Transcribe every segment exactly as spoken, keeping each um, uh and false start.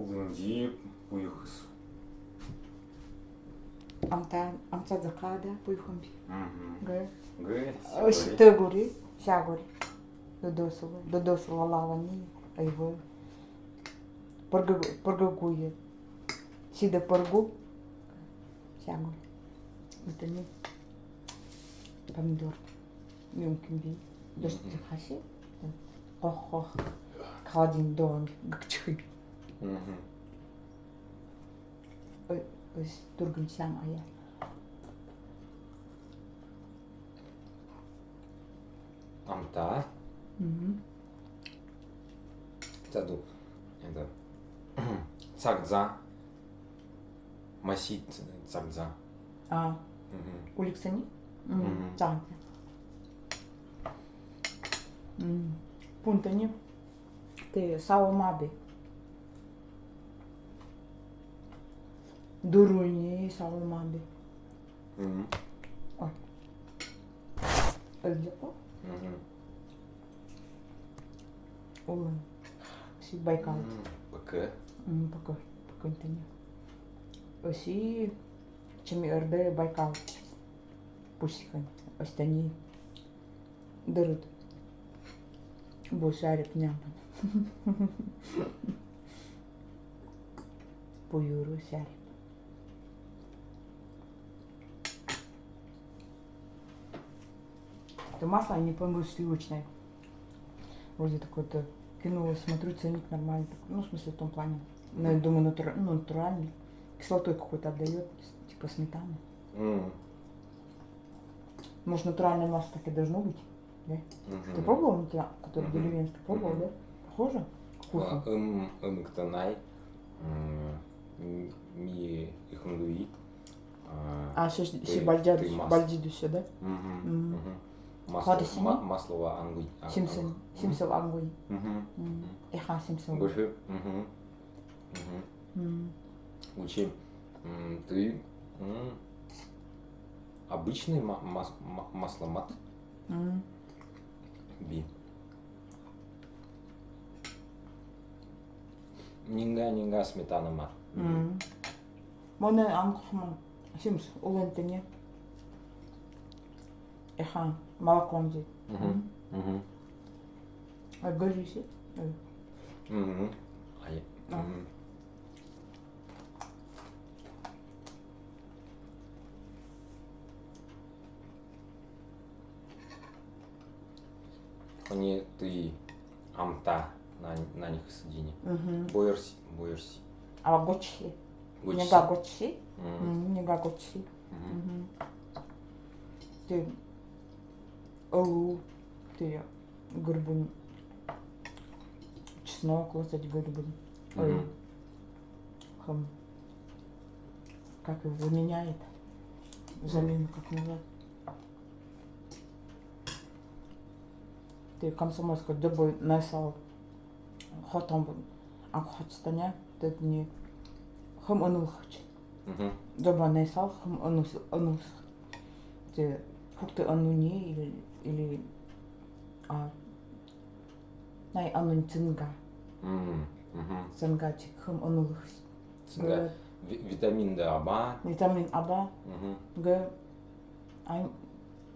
Лынди пуйхыс. Амта, амта дзакада пуйхын би. Мгм. Гы. Гы. Ой, сигори. Тегори, сягори. Додо сылы, додо сылы лалани, айва. Пыргы, пыргы гуе. Сида пыргы. Сягори. Итани помидор. Мюмкин би. Мгм. Дошти хаси. Хох-хох. Холодильник дон, гыкчихи. Мгм. Ой, ой, тургым сям ая. Амта. Мгм. Таду. Это. Цагза. Масит цагза. А. Мгм. Уликсани? Мгм. Мгм. Цагза. Мгм. Пунтани. Тэ саумаби. Дуруни саумаби. Мгм. Ой. Ой, где-то? Мгм. Улын. Си Байкал. М, пыке. М, пыке. Пыке тани. Оси чими эрде Байкал. Пусикан. Остани. Дырыт. Бу сярик няман. Пуюру сярик. Это масло, я не пойму, сливочное. Вроде такое-то кино смотрю, ценник нормальный. Ну, в смысле, в том плане. Ну, я думаю, натура-, ну, натуральный. Кислотой какой-то отдаёт, типа сметаны. М. Может, натуральное масло так и должно быть, да? Мгм. Ты пробовал натура-, которое деревенское? Пробовал, да? Похоже? Вкусно. Ым, ым, кто най, м, м, ми их луи. А, а, всё, всё бальдиды, всё, да? Мгм, мгм. Масло, ма-, масло ва ангуй, а, симсов, ангуй. Симсов ангуй. Мгм. М. Мгм. Эха, симсов. Гоши, мгм. Мгм. М. Учи, м, ты, м, обычный ма-, мас-, ма-, масломат. М. Би. Нинга, нинга сметана мар. М. Моне анкхман. Симс, улын тани. Эха, молоко онди. Мгм. Мгм. А горючий? Ой. Мгм. Ай. А. Мгм. Хони ты амта на, на них сидини. Мгм. Бойерси, бойерси. А гочи. Гочи. Нега гочи. Мгм. Мгм, нега гочи. Мгм. Мгм. Тэ ылу, тэ гырбын. Чеснок лэсьт гырбын. Ой. Мгм. Хм. Как его заменяет? Замену как называют? Тэ комсомольская, дзобыда найсал. Хотам бу. А хоть таня, тэ не. Хм, онул хоть. Мгм. Дзобыда найсал, хм, онул, онул. Тэ хукты онуни или, или, а, най онуни цинга. М, мгм. Цинга чик, хм, онул. Цинга. Гэ. Ви-, витамин да аба. Витамин аба. Мгм. Гэ. Ай,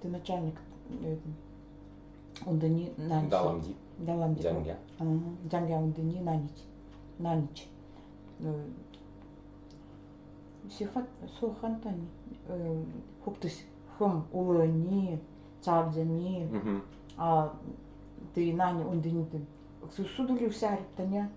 тэ начальник, э, ундыни на нич. Даламди. Даламди. Джангя. Ага, джангя ундыни на нич. На нич. Э, сихан, сухантани, э, хуктысь, хм, улыни, цабдяни. Мгм. А тэ на нич ундыни тэ. Су-, судулив сярыптаня.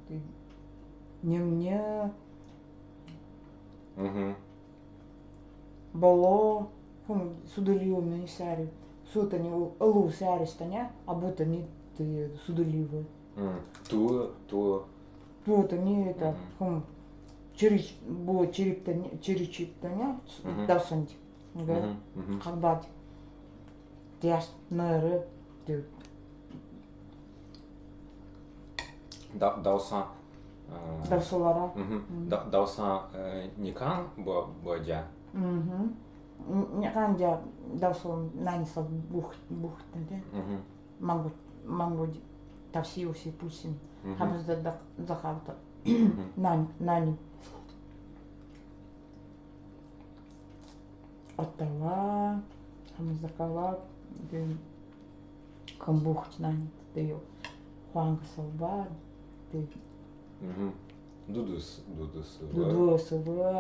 Тэ нем не. Мгм. Боло, хм, судулив мени сяры. Сутани у-, ылу сярыстаня, а бутани тэ судулив. М, ту, ту. Тутани это, мгм, хм, чирич-, бу чириптаня, чиричиптаня, мгм, дасанди. Гэ? Мгм, мгм. Хагбади. Тяс, ныры, ты. Да, даусан, э, даусалара. Мгм. Мгм. Да, даусан, э, некан бо-, бодя. Мгм. Н-, некан дя даусан наньса бух-, бухтын, да? Мгм. Мангу-, мангуди. Тавси-уси пусин. Мгм. Хабызда да-, захавта. Нань, нань. Аттава, хамыздакава, дым, камбухч нань, дым, хуанга салба, дым. Дудус, дудус. Дудус,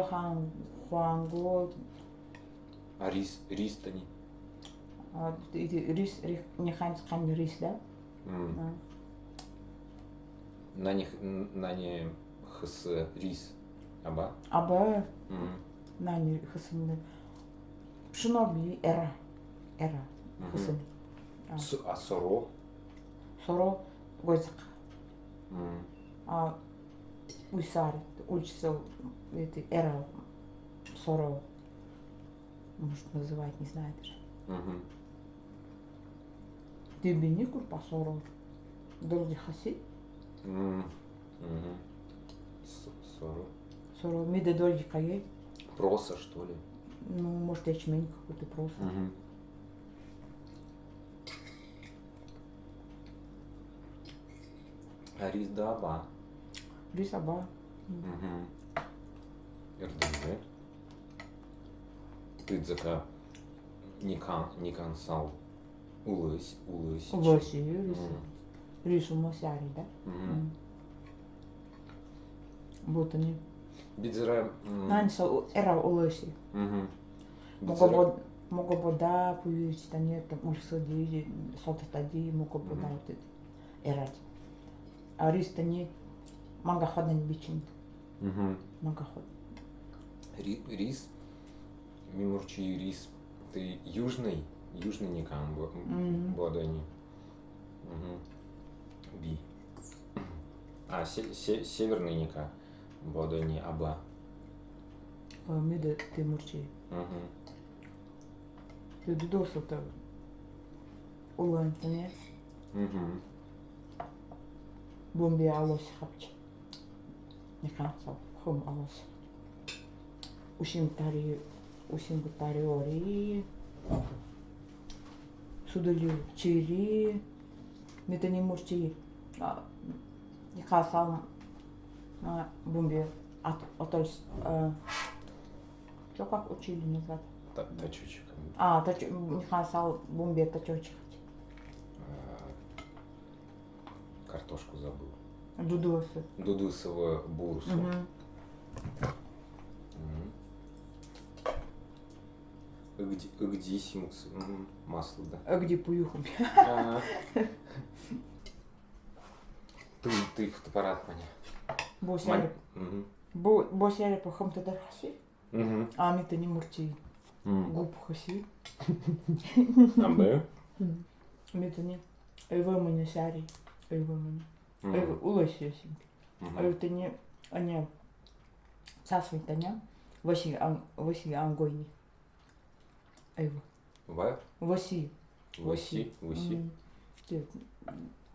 хан, хуанга. А рис, рис тани? А, иди рис, рис, неханьс кань рис, да? М. А. Нани х-, н-, нани хыс рис. Аба? Аба. М. Нани хыс м. Пшено би эра. Эра. Мгм. Хыс м. А. С-, а соро? Соро гойзак. М. А уйсар, уличса, эти, эра соро. Может, называть, не знаю даже. Мгм. Дибини курпа соро. Долди хаси. М, мгм. С-, соро. Соро. Ми да долди кае. Проса, что ли? Ну, может, ячмень какой-то проса. Мгм. А рис да аба? Рис аба. Мгм. Эрдэнде. Тыдзака никан, никан сал улыс, улыс. Улыс, улыс. М. Рис умой сяри, да? Мгм. М. Бутыны. Бидзыра, м. Нань сал у-, эра улыс. Мгм. Мугобо-, мугобода пуйыч, тани, там, улсыди, солтатади, мугобода, мгм, вот это. Эрад. А рис тани мангаходнь бичинг. Мгм. Мангаходнь. Ри-, рис, ми мурчи рис. Тыдэ южный, южный никан бо-, мгм, бодо ни. Мгм. Би. А, се-, се-, северный никан бодо ни аба. А, ми да тыдэ мурчи. Мгм. Тыдэ досыта улан тани. Мгм. Бумбе алос хапчи. Никан сал хым алос. Усим тари, усим тари ори. Судыли чири. Ми тани мурчи. А, никан сал, а, бумбе ат-, атольс, а, чё, как учили называть? Та-, точёчек. А, точ-, никан сал бумбе точёчек. А, картошку забыл. Дудусы. Дудусово бурсо. Мгм. Мгм. Ыгди, ыгди симукс, мгм, масло, да. Ыгди пуюхум. А. Тый, тый фотоаппарат маня. Бо сяри. Мгм. Бо, бо сяри похым тадар хаси. Мгм. А ми тани мурчи. М. Губ хаси. А мы? М. Ми тани. Эва маня сяри. Эва маня. Мгм. Эва уласьясим. Мгм. Эва тани, аня. Сасвань таня. Васи ан-, васи ангойни. Эва. Ва? Васи. Васи, васи. Васи. М. Тыдэ,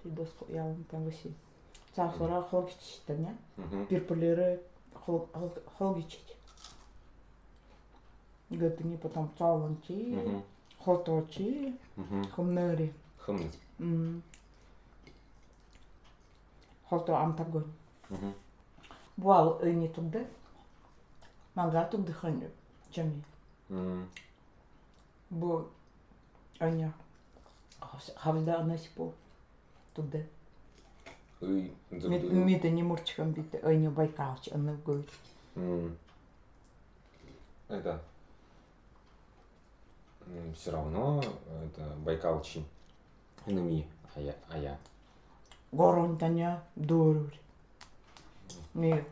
тыдэ доско ялан там васи. Цаасура, мгм, холгичи таня. Мгм. Пирпыльыра хол-, хол-, холгичи. Гытыни потом цааланчи, мгм, холточи, мгм, хымныри. Хымны. М. Холто амтагон. Мгм. Буал ини тугды. Манга тугды хан чами. М. Бу аня. Хавс-, хавзда анасипу. Тугды. Ый, ми-, дзырды. Ми тани мурчи хамбиты, аня Байкалчи, ана гой. М. Это, м, всё равно, это, Байкалчи. Ана ми, ая, ая. Горон таня дурур. Ми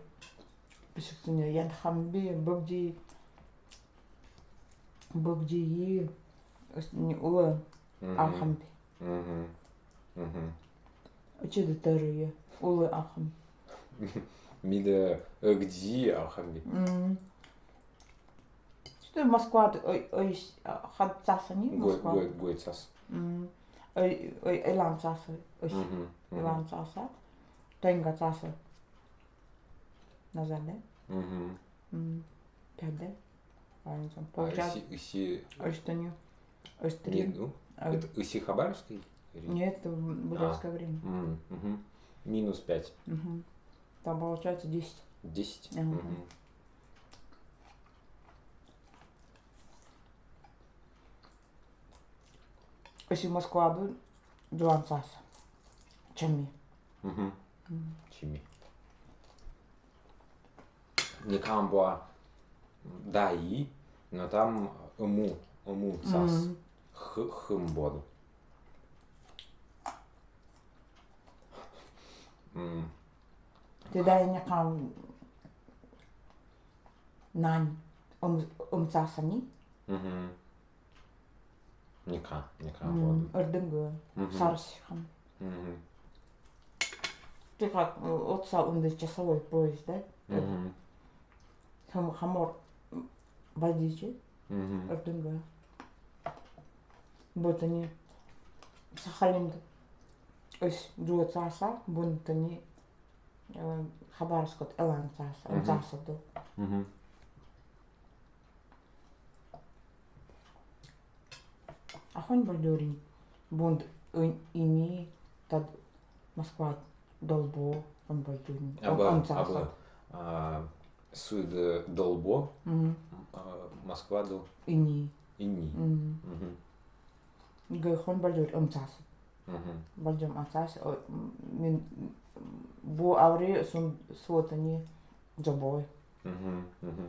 песектыня яд хамби, быгди, быгди и, ос-, не, улы, мгм, алхамби. Мгм. Мгм. Учиды тырые, улы алхам. Миды ыгди алхамби. М. Что Москва, ой, ой, а, хад цааса ни Москва? Гой, гой цаас. М. Ой, ой, илан цааса, ой. Мгм, мгм. Илан цааса. Тенга цааса. Назад, да? Мгм. М. Пять, да? Правильно, там. А получается, ыси, ыси. А что не? Ой, что не? Нет, ну, а это ыси хабаровский? Или нет, это в, а, бурятское время. М, мгм. Минус пять. Мгм. Там получается десять. Десять? Мгм. Мгм. Эшши Москвада дзуан цаас. Чами. Мгм. М. Чими. Некан буа дайи, но там ыму, ыму цаас. М. Х-, хым буаду. М. Тиида некан нань ым, ым цаас ани? Мгм. Некан, некан. М, буаду. Ырдынга. Мгм. Сарасихам. Мгм. Тииха, э, отсал ында часовой пояс, да? Мгм. Хам-, хамор, м, байдичи. Мгм. Ырдынга. Бо тани Сахалинда эшши дзуан цааса, бо тани, э, Хабаровскад элан цааса, мгм, цааса ду. Мгм. Ахонь бальдоринь, бо ин-, ини, тад Москва долбо, ахонь бальдоринь. Аба, он цааса. Аба, а, суйда долбо, мгм, а, Москвада ини. Ини. Мгм. Мгм. Гэ ахонь бальдоринь он цааса. Мгм. Бальдоринь он цааса, о, м, мин, м, бо аври сун-, суотани дзобой. Мгм, мгм.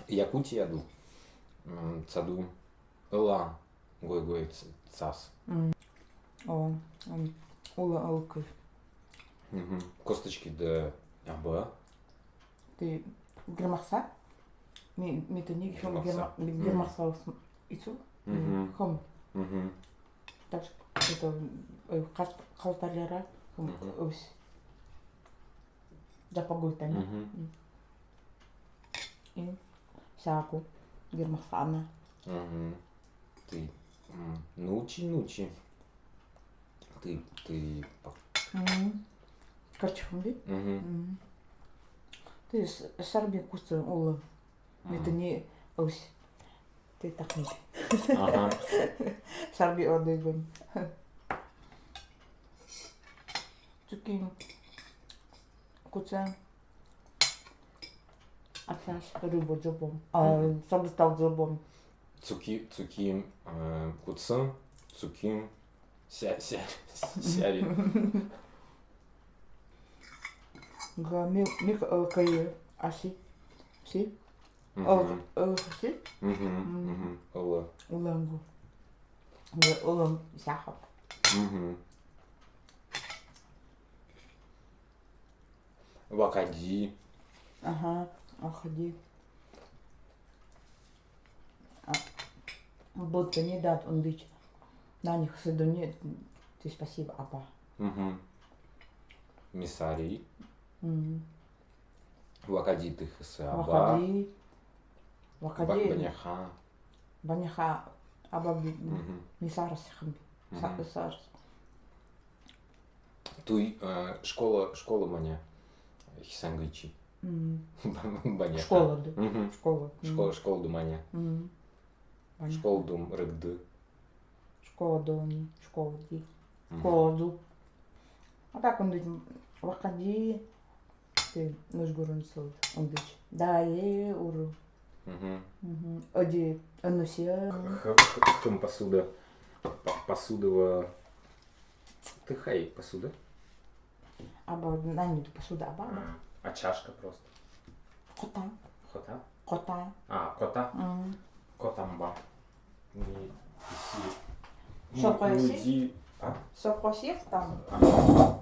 Якутияду, м, цаду ылан гой-гой ц-, цаас. М. О, м, улан ылкы. Мгм. Косточкида аба. Тии гермакса? Ми, ми тани гермакса. Герма-, ми гермакса ицу. Мгм. Хом. Мгм. Так что это, э, кал-, калталера, хом, мгм, ус. Жапагой тани. Мгм. М. И сяку гермакса ана. Мгм. Тии, м, нуучи, нуучи. Тии, тии па- Мгм. Карчхымби? Мгм. Мгм. Тии с-, сарби кутса улы. Мгм. Ми тани ус. Тии такмит. Ага. Сарби одыгын. Цуким кутса. Атас рыба дзобом. А, мгм, сабыстал дзобом. Цуки-, цуким, э, кутса, цуким ся-, ся-, сяри. Га ми-, мик, э, кае аси. Си? Мгм. Ыл-, ылы аси? Мгм, мгм. Ылы. Улангу. Га ылы сяхап. Мгм. Вакади. Ага, вакади. А, бо тани дад ундыч. Нани хсыдуни, тии спасибо, аба. Мгм. Ми сари. Мгм. Вакади тии хсы, аба. Вакади. Вакади. Ба-, баняха. Баняха, аба би-, мгм, ми сарасихамби. Са-, мгм, сарас. Туй, э, школа, школа маня. Хисангычи. Мгм. Баняха. Школа, да. Мгм. Школа. Школа, мгм, школа ду маня. Мгм. Баняха. Школа ду рыгды. Школа ду ни, школа ди. Мгм. Школа ду. А так ундыч вакади, тии нужгурун сылд ундыч. Дае уру. Мгм. Мгм. Оди анусе. Х-, х-, хым посуда. По-, посуда ва. Тыхай посуда. Аба, нани посуда, аба, аба. А, а чашка просто. Кота. Хота? Кота. А, кота. М. Котамба. Ми, иси. Сокоси? Нуди, а? Сокоси там. А.